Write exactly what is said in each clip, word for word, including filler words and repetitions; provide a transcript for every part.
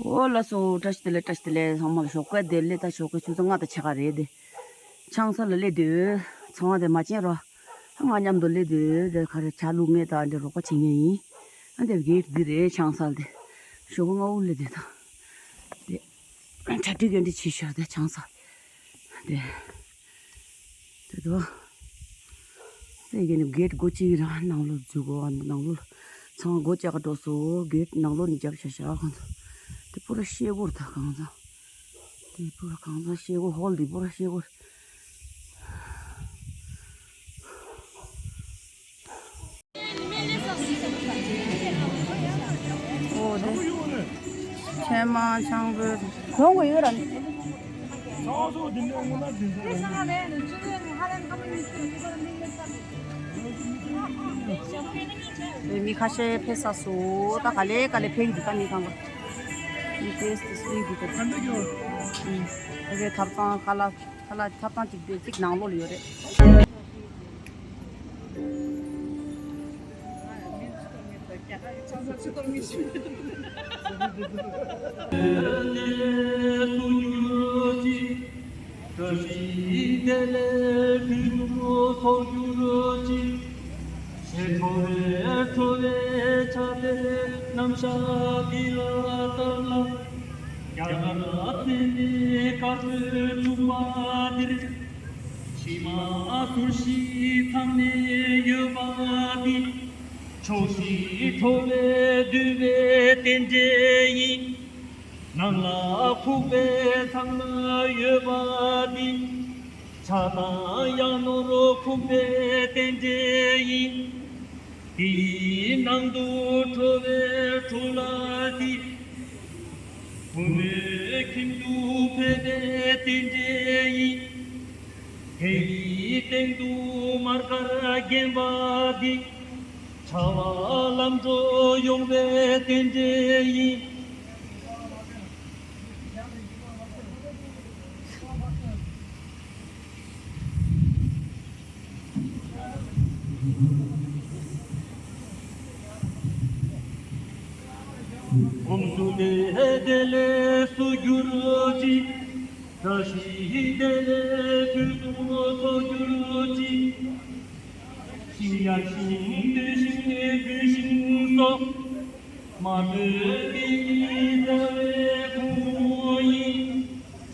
ཨོ་ལགས་སོ། བཀྲ་ཤིས་བདེ་ལེགས། བཀྲ་ཤིས་བདེ་ལེགས། ཚང་མ་ལ་ཞོགས་པ་བདེ་ལེགས། ད་ཞོགས་པ་ཆུ་ཚོད་ལྔ་དང་ཕྱེད་ཀ་རེད་དེ། ཆང་ས་ལ་སླེབས་དུས་ཚོང་བ་དེ་མ་བྱིན་རོགས། ང་མཉམ་དུ་སླེབས་དུས་དེ་ག་རེ་ཇ་བླུགས་མཁན་དང་འདི་རོགས་པ་བྱེད་མཁན་ཡིན། ཨ་འདི་གེཊ་འདི་རེད། ཆང་ས་དེ། ཞོགས་པ་སྔ་པོ་སླེབས་དུས་དང་། དེ་གྲ་སྒྲིག་ག་འདྲ་བྱས་ཤག་དེ་ཆང་ས་དེ། དེ་དོ། དེ་གི་ནི་གེཊ་སྒོ་ཕྱེ་ར་ནང་ལོགས་འཛུལ་དགོས། ནང་ལོགས་ཚང་སྒོ་བཅག་ག་འགྲོ་སོང་། གེཊ་ནང་ལོགས་ནས་རྒྱབ་བཞག་ཤག་ཁོང་ཚོ། དེ་པུ་ར་ཤེལ་སྒོ་རེད་ད་གང་ཚང་། དེ་པུ་ར་གང་ཚང་ཤེལ་སྒོ། ཧོལ་དེ་པུ་ར་ཤེལ་སྒོ་རེད། ཨོ་དེ། ཆེན་མ་ཆང་བོ་གོང་གོ་ཡོད་ར། དེ་མི་ཁ་ཤས་ཕེབས་ཚར་སོང་། ད་ག་ལེ་ག་ལེ་ཕེབས་ཀྱི་འདུག་ད་མི་གང་ག། མི་ཕེབས་ཏེ་སུ་ཡིན་འདུག་ད། ཨ་དེ་གའི་ཐབ་ཚང་ཁ་ལག་ཁ་ལག་ཐབ་ཚང་གཅིག་དེ་གཅིག་ནང་ལོགས་ལ་ཡོད་རེད། བཀྲ་ཤིས་བདེ་ལེགས་ཕུན་སུམ་ཚོགས་གྱུར་ཅིག། ཞེས་ཁྲོ་བོའི་ཁྲོ་བོའི་ཕྱག་དེ་རྣམ་གཞག་འདི་ལ་བཏབ་ལ། རྒྱ་གར་མཚན་ནས་དཀར་པོའི་བྱུང་བ་འདིར། ཕྱི་མ་ཟུར་བཞི་ཚང་ནས་ཡོད་པ་འདི། ཕྱོགས་བཞི་ཁྲོ་བོས་འདུལ་བའི་རྟེན་འབྲེལ་ཡིན། ནང་ལ་ཁུག་པའི་ཚང་མ་ཡོད་པ་འདི། ཕྱག་དང་ཡང་ནོར་ཁུག་པའི་རྟེན་འབྲེལ་ཡིན། དེའི་ནང་དུ་ཁྲོ་བོའི་ཁྲོ་ལག་འདི། བུ་མོའི་ཁྱིམ་དུ་ཕེབས་པའི་རྟེན་འབྲེལ་ཡིན། དེའི་སྟེང་དུ་མར་དཀར་བརྒྱན་པ་འདི། བྱ་བ་ལམ་འགྲོ་ཡོང་བའི་རྟེན་འབྲེལ་ཡིན། ཨོཾ་སུ་དེ་བདེ་ལེགས་སུ་གྱུར་ཅིག། བཀྲ་ཤིས་བདེ་ལེགས་ཕུན་སུམ་ཚོགས་གྱུར་ཅིག། ཤིང་ཡར་ཤིང་བདུད་ཤིང་འབུད་ཤིང་སོགས། མ་བསྟོད་པའི་རྩ་བའི་ཕུང་པོ་ཡིས།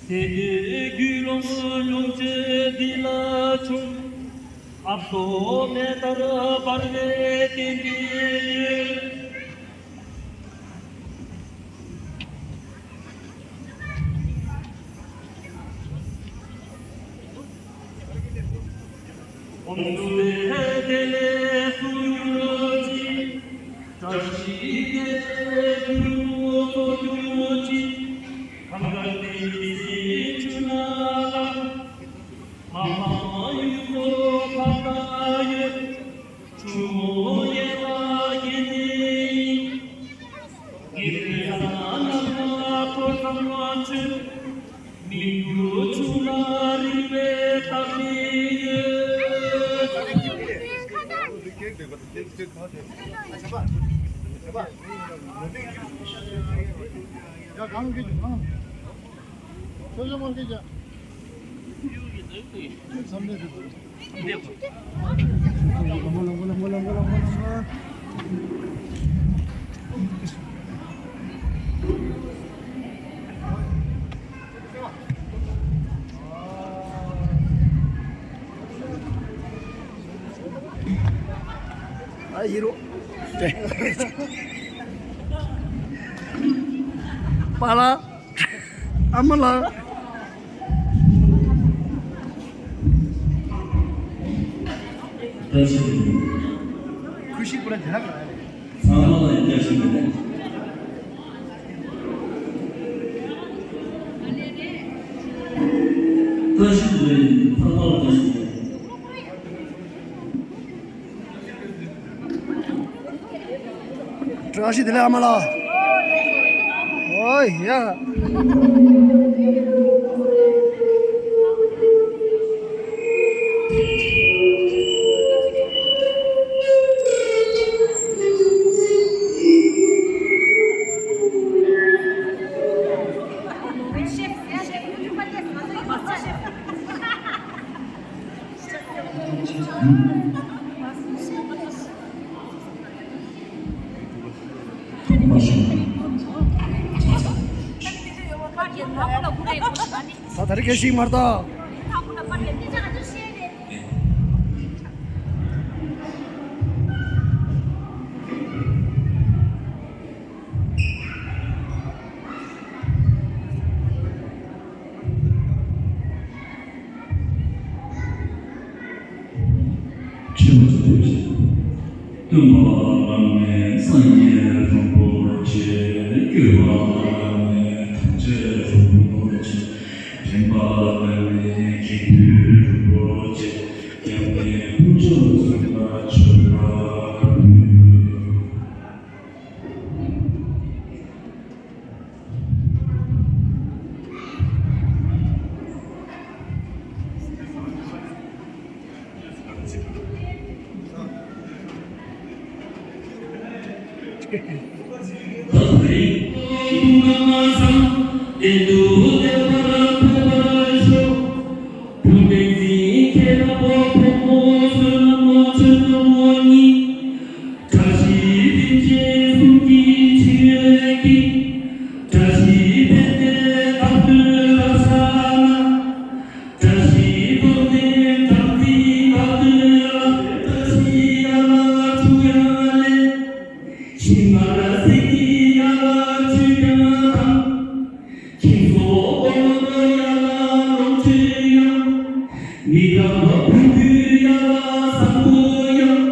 ཟས་གོས་རྒྱུ་ལོངས་ལོངས་སྤྱོད་འདི་ལ་ཕྱུག། ཨབ་སོ་མེ་ལྟར་འབར་བའི་རྟེན་འབྲེལ་ཡོད། ཨོཾ་སུ་དེ་བདེ་ལེགས་སུ་གྱུར་ཅིག། བཀྲ་ཤིས་བདེ་ལེགས་ཕུན་སུམ་ཚོགས་གྱུར་ཅིག། གང་ག་ནི་དེ་བཞིན་ཆུ་ནང་ལ། མ་ཕམ་ཡུལ་སོགས་ཕམ་དང་ཡོད། ཆུ་མོ་ཡལ་བ་ཡལ་ནས་ཡིན། ངེད་ཀྱི་ས་ནང་ལ་ཐོ་ཚང་བ་ཆུ། མི་འགྱུར་ཆུ་ལ་རིང་བའི་རྟགས་ནི་ཡོད། ཡ་གང་གི་གང་། ཆོས་ཆོས་མང་གི་ཡ། ཨ་ཡི་རོ། པཱ་ལགས། ཨ་མ་ལགས། བཀྲ་ཤིས་བདེ་ལེགས། ཁུ་ཤི་པུ་ར་དེ་ར་ག་རེ། ཚང་མ་ལ་བཀྲ་ཤིས་བདེ་ལེགས། བཀྲ་ཤིས་བདེ་ལེགས། ཚང་མ་ལ་བཀྲ་ཤིས་བདེ་ལེགས། བཀྲ་ཤིས་བདེ་ལེགས་ཨ་མ་ལགས། ཨོ་ཡ། ད་རེས་སྐད་ཞིག་མར་ད། སྟོན་པ་བླ་མེད་སངས་རྒྱས་རིན་པོ་ཆེ། བསྐྱོད་པ་བླ་མེད་ཐམས་ཅད་རིན་པོ་ཆེ། འདྲེན་པ་བླ་མེད་དགེ་འདུན་རིན་པོ་ཆེ། མཉམ་མེད་དཀོན་མཆོག་གསུམ་ལ་མཆོད་པ་ཕུལ། བཀྲ་ཤིས་རིན་ཆེན་གསུམ་གྱི་ཆོས་ཀྱི། བཀྲ་ཤིས་ཕན་བདེ་བདག་ཏུ་རབ་བྱ་ན། བཀྲ་ཤིས་རྡོར་གདན་དམ་ཚིག་བདག་ཏུ་རབ། བཀྲ་ཤིས་ཡ་ལ་ཐུགས་ཡང་ལེགས། ཤིང་མར་སེང་གེ་ཡ་ལ་ཆོས་ཀྱང་དང་། ཁྱིམ་སོགས་སྒོ་ནོར་ཡ་ལ་ལོངས་སྤྱོད་ཡང་། མི་རྒན་པ་བུ་ཕྲུག་ཡ་ལ་བཟང་པོ་ཡང་།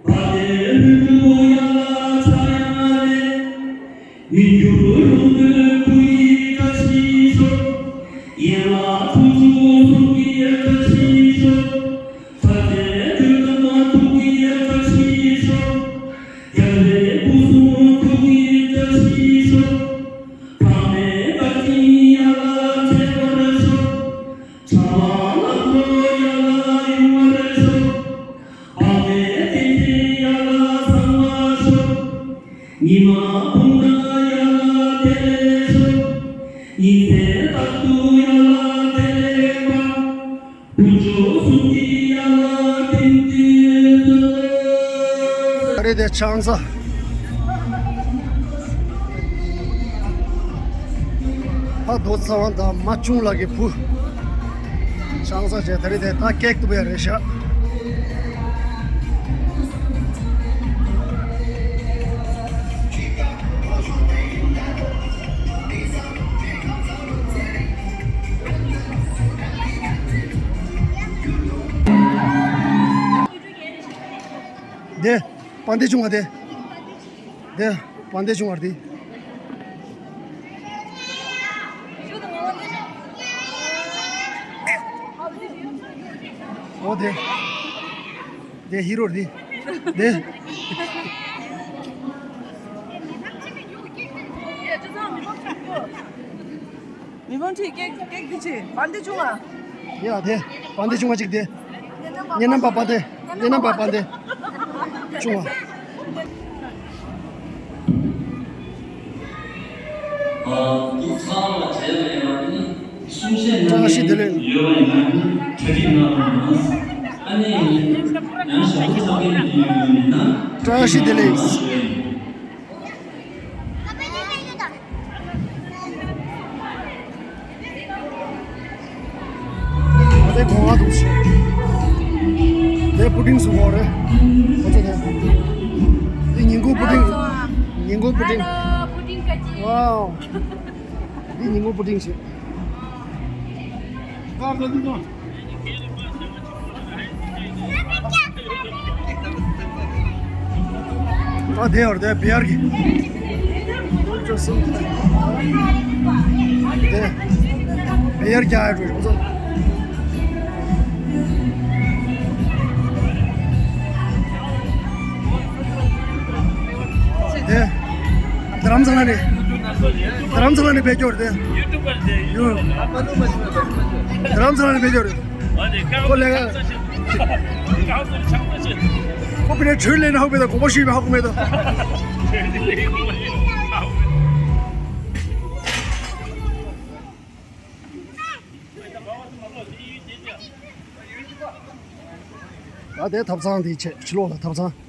བ་དན་ལྷུན་གྲུབ་ཡ་ལ་ཕྱྭ་ཡང་ལེགས། མི་འགྱུར་ལྷུན་པོའི་སྐུ་ཡི་བཀྲ་ཤིས་ཤོག། ཡན་ལག་དྲུག་ཅུ་གསུམ་གྱི་བཀྲ་ཤིས་ཤོག། ཕ་རྒྱལ་བོད་ཁམས་ཐུགས་ཀྱི་བཀྲ་ཤིས་ཤོག། རྒྱལ་བའི་སྐུ་གསུང་ཐུགས་ཀྱི་བཀྲ་ཤིས་ཤོག། འཕགས་མའི་བཀའ་དྲིན་ཡ་ལ་འཕྲད་པར་ཤོག། ཕྲ་བ་ལ་ཐོ་ཡ་ལ་ཡོང་བར་ཤོག། དཔག་མེད་རྟེན་འབྲེལ་ཡ་ལ་བཟང་བར་ཤོག། ཉི་མ་བུང་བ་ཡ་ལ་བདེ་ལེགས་ཤོག། ཉི་ཟེར་རྟག་ཏུ་ཡ་ལ་བདེ་ལེགས་པ། བུ་ཆུང་གསུམ་གྱི་ཡ་ལ་བདེ་འདོད་སྩོལ། ད་རེས་དེ་ཆང་ས། ཕ་རྡོ་ཚ་བ་དང་མ་ཆུང་ལགས་ཀྱི་བུ། ཆང་ས་བྱས་ད་རེས་དེ་ད་ཀེག་ཏུ་བས་རེད་ཤག། དེ། པང་གདན་ཆུང་བ་དེ། དེ། པང་གདན་ཆུང་བ་དེ། འོ་དེ། དེ་ཧི་རོ་དེ། དེ། མི་ཕམ་ཁྲིད་ཀེག་ཀེག་འདི་ཆེ་བན་དེ་ཆུང་ང་། ཡ་དེ་བན་དེ་ཆུང་ང་གཅིག་དེ། ཉེ་རྣམ་པ་བན་དེ། ཉེ་རྣམ་པ་བན་དེ་ཆུང་ང་། བཀྲ་ཤིས་བདེ་ལེགས། བཀྲ་ཤིས་བདེ་ལེགས། ཨ་དེ་གོང་ང་འདུག་ཤག། དེ་པུ་ཏིང་བཟོ་གི་རེད། ཁོ་ཚོ་དེ། དེ་ཉིན་གུང་པུ་ཏིང་། ཉིན་གུང་པུ་ཏིང་། ཝའོ། དེ་ཉིན་གུང་པུ་ཏིང་ཞིག། ཨ་དེ་ཡོད་རེད། དེ་བེ་ཡར་གྱི། དེ་བེ་ཡར་རྒྱག་ཡ་འགྲོ་རེད་ཁོ་ཚོ། དེ། རྡ་རམ་ས་ལ་ནས། རྡ་རམ་ས་ལ་ནས་བེད་སྐྱོར་དེ། ཡུ་ཊུབ་པར་དེ། ཡུ། རྡ་རམ་ས་ལ་ནས་བེད་སྐྱོར། ཨ་ནི་ཀ་ཁོ་ལས་ཀ། ཀ་ཁོ་ཆང་ས་ཆེ། ཁོ་པི་ནས་གྲོས་ལེན་ཧ་གོ་མེད་དོ། དགོངས་པ་ཞུས་པ་ཧ་གོ་མེད་དོ། ད་དེ་ཐབ་ཚང་དེ་ཆེ་ཕྱི་ལོགས་ལ་ཐབ་ཚང་།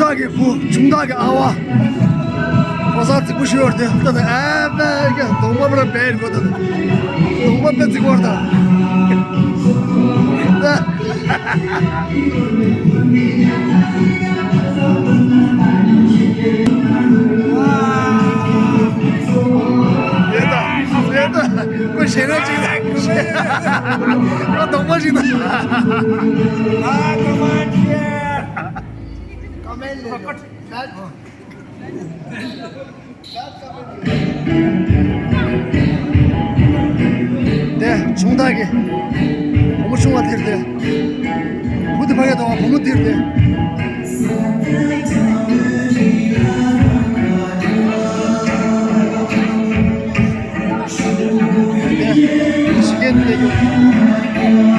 བདག་གི་བུ་ཆུང་བདག་གི་ཨ་བ། ཕོ་གསར་རྫིག་པོ་ཞུ་བར་དེ་ལྟ་ནས་ཨ་པའི་གདོང་པ་པར་བེར་བོ་དང་། གདོང་པ་པེ་རྫིག་པོར་དང་། ཡེ་ད་ཡེ་ད། ཁོ་ཞེ་ར་ཅིག་ད། ཁོ་གདོང་པ་ཞིག་ད། ཨ་ཁོ་མ་ཁྱེར། དེ་ཆུང་བདག་གི་བུ་མོ་ཆུང་བ་དེར་དེ། བུ་དེ་ཕ་གི་དང་བུ་མོ་དེར་དེ། དེ་ཞིག་གན་དེ་ཡོད།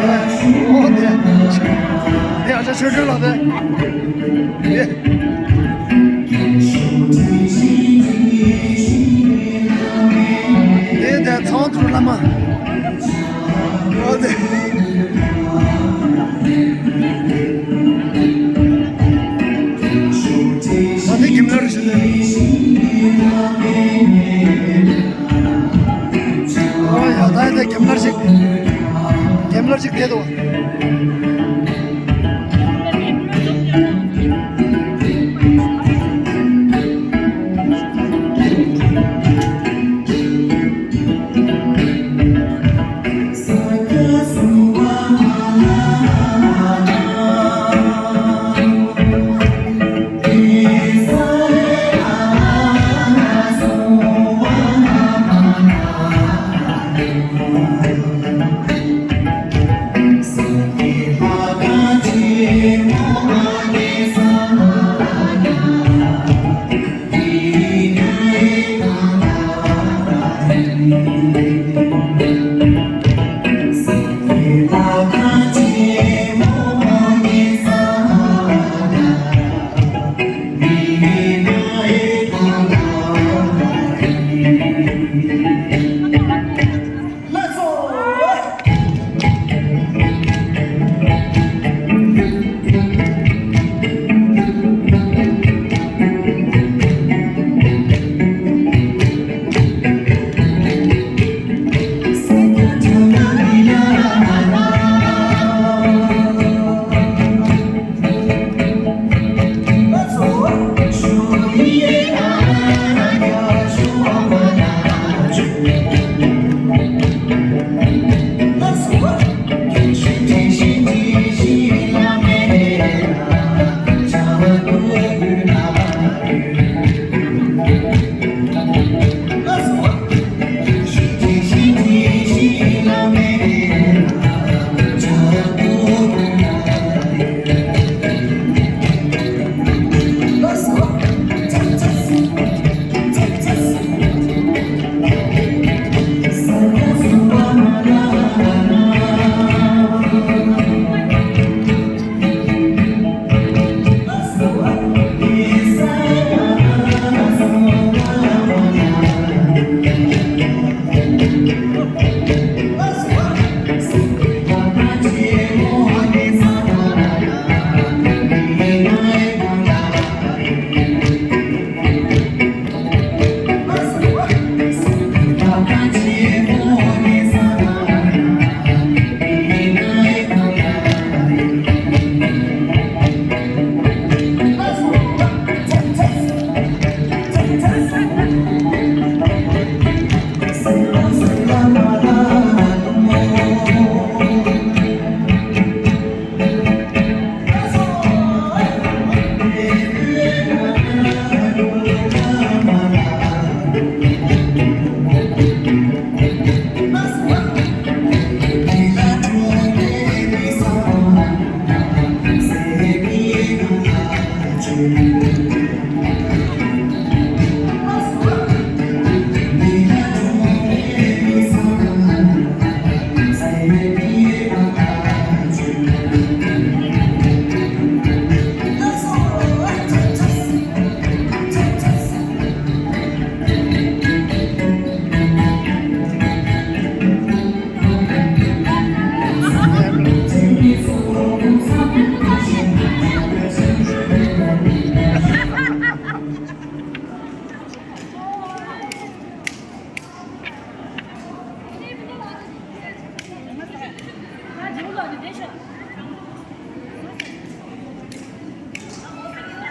དེ་ཨོ་དེ། དེ་ཨ་ཅག་ཆོས་སྒྲོན་ལགས་དེ། དེ། དེ་དེ་ཚང་དུ་བླ་མ། ཨོ་དེ། ཨ་དེ་གིམ་ལར་ཞིག་དེ། ཨོ་ཡ་ད་དེ་གིམ་ལར་ཞིག་གིམ་ལར་ཞིག་དེ་དོ།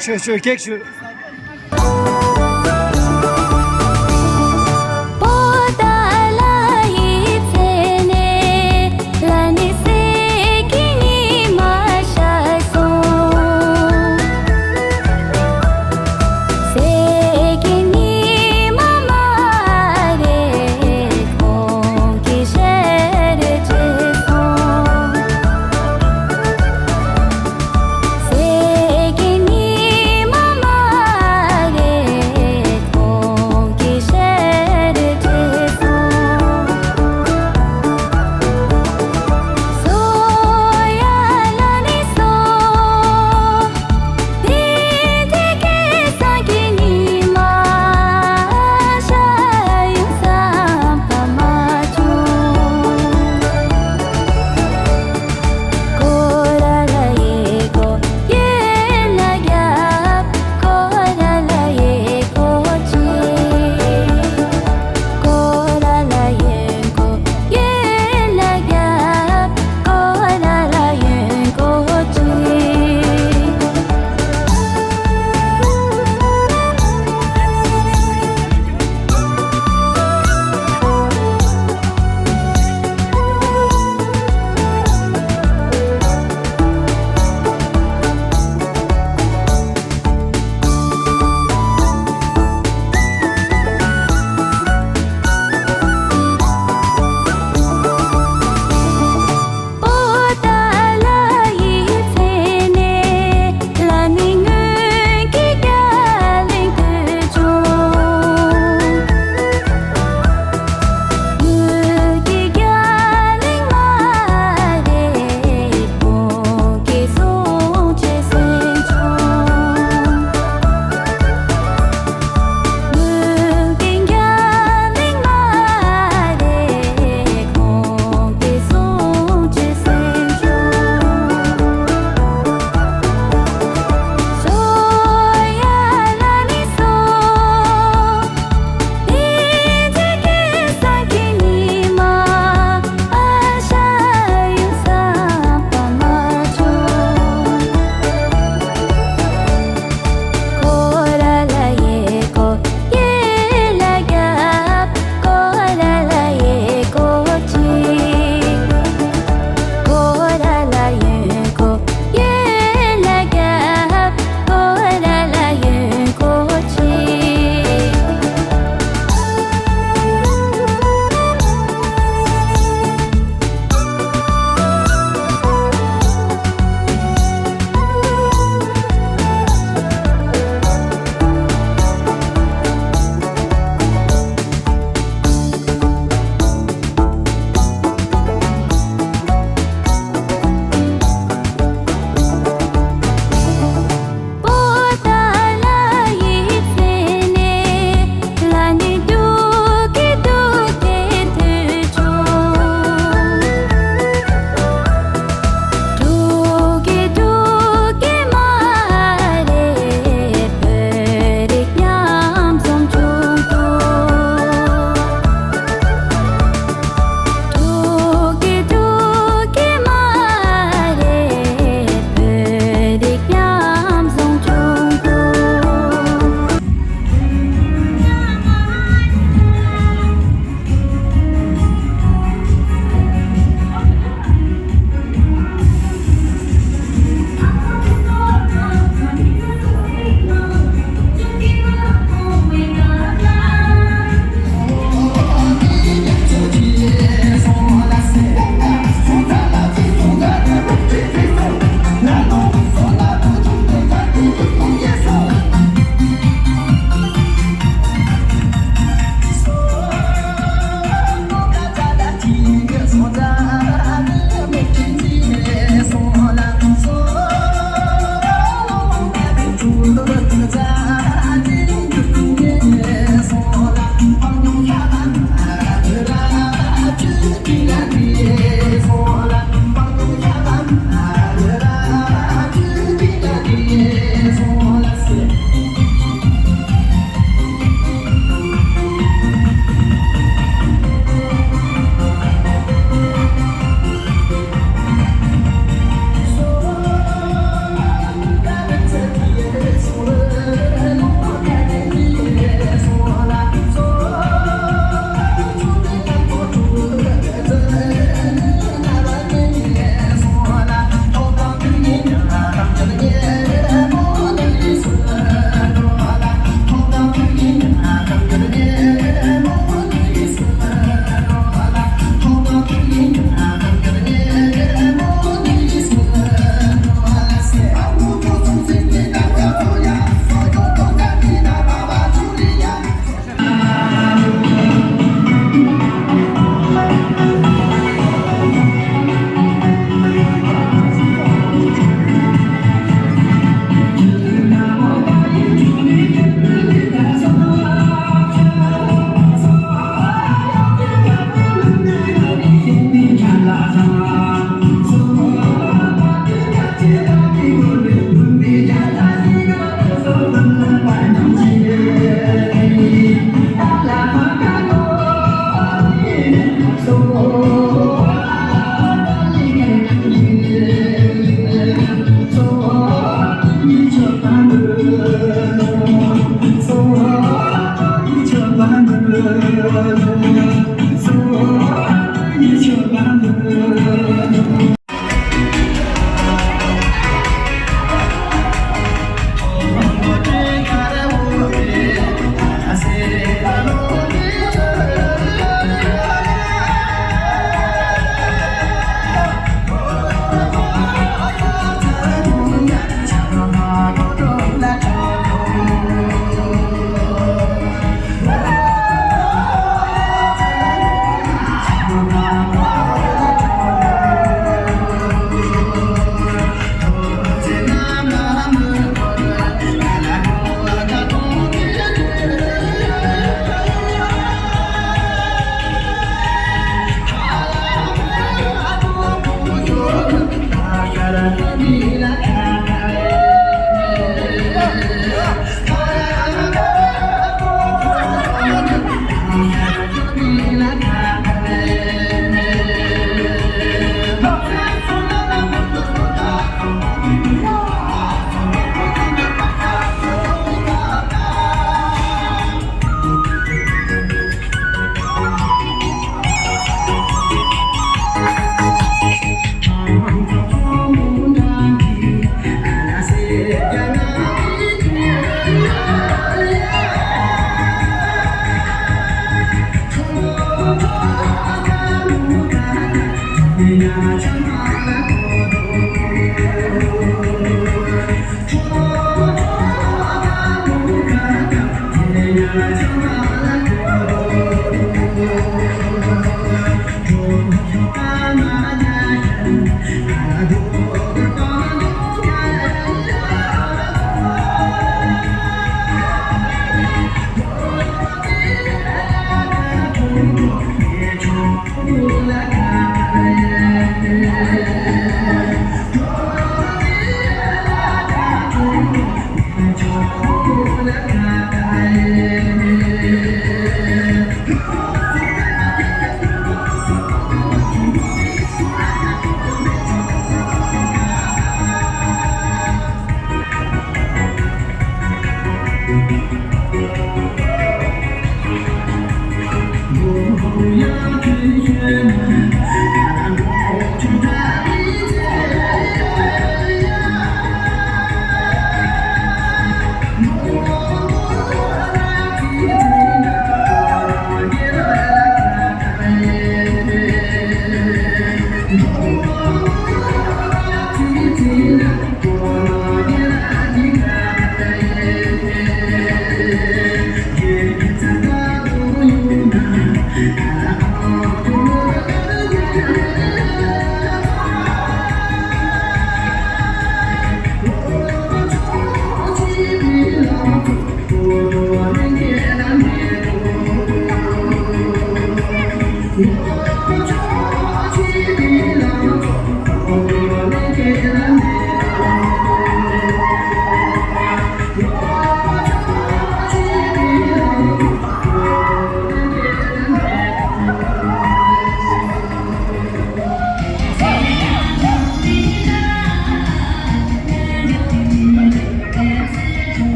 ཆོས་ཆོས་གེགས་ཞུ།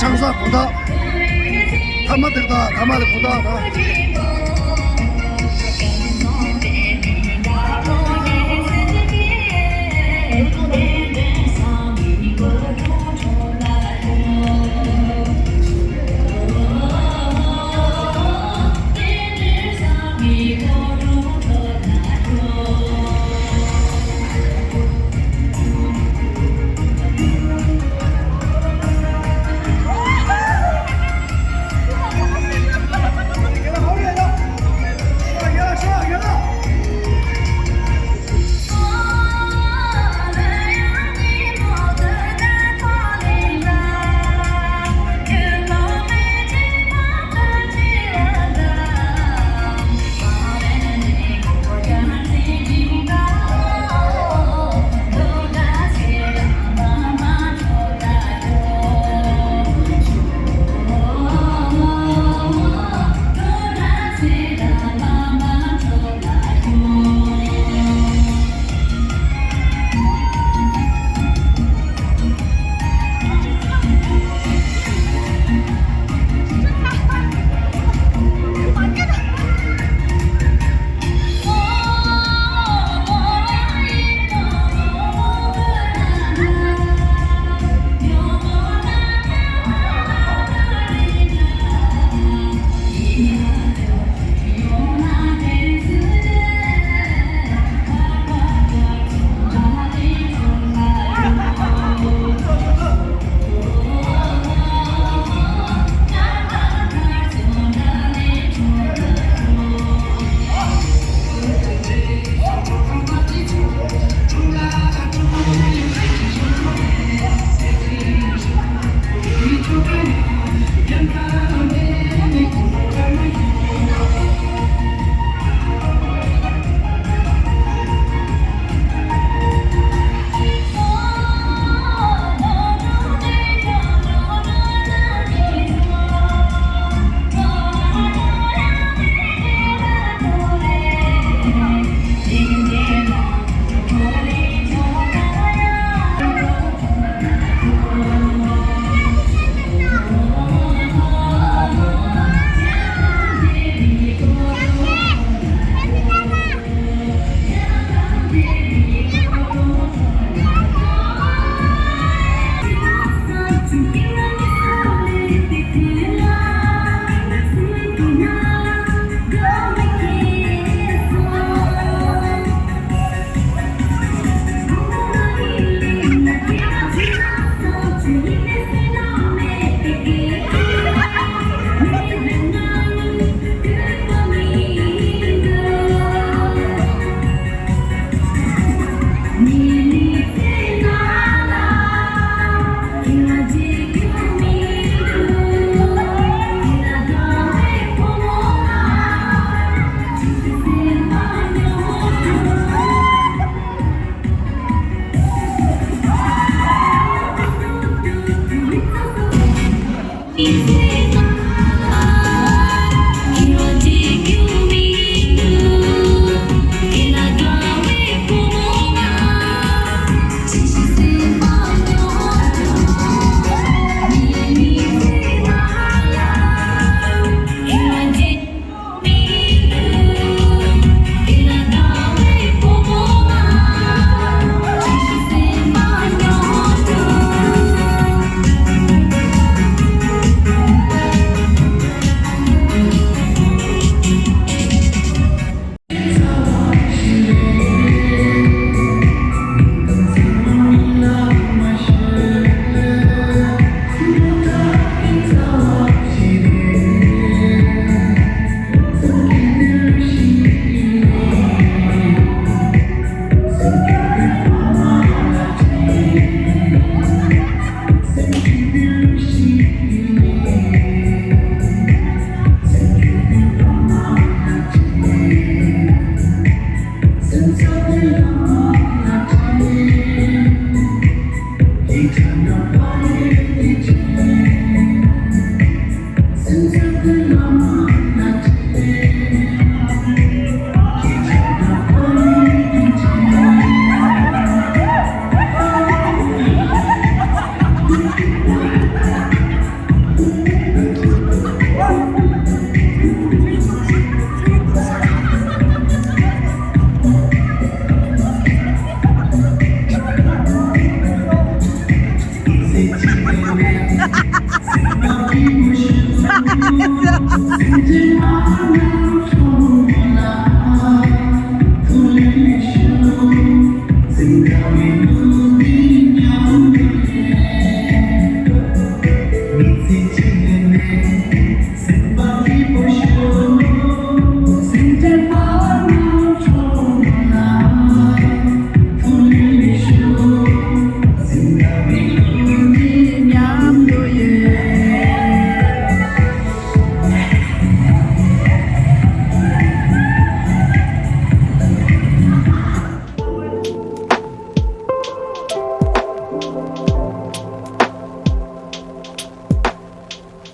ཆང་ས་དགོང་དག་ཐ་མ་དེར་དང་ཐ་མ་དེ་དགོང་དག་དང་།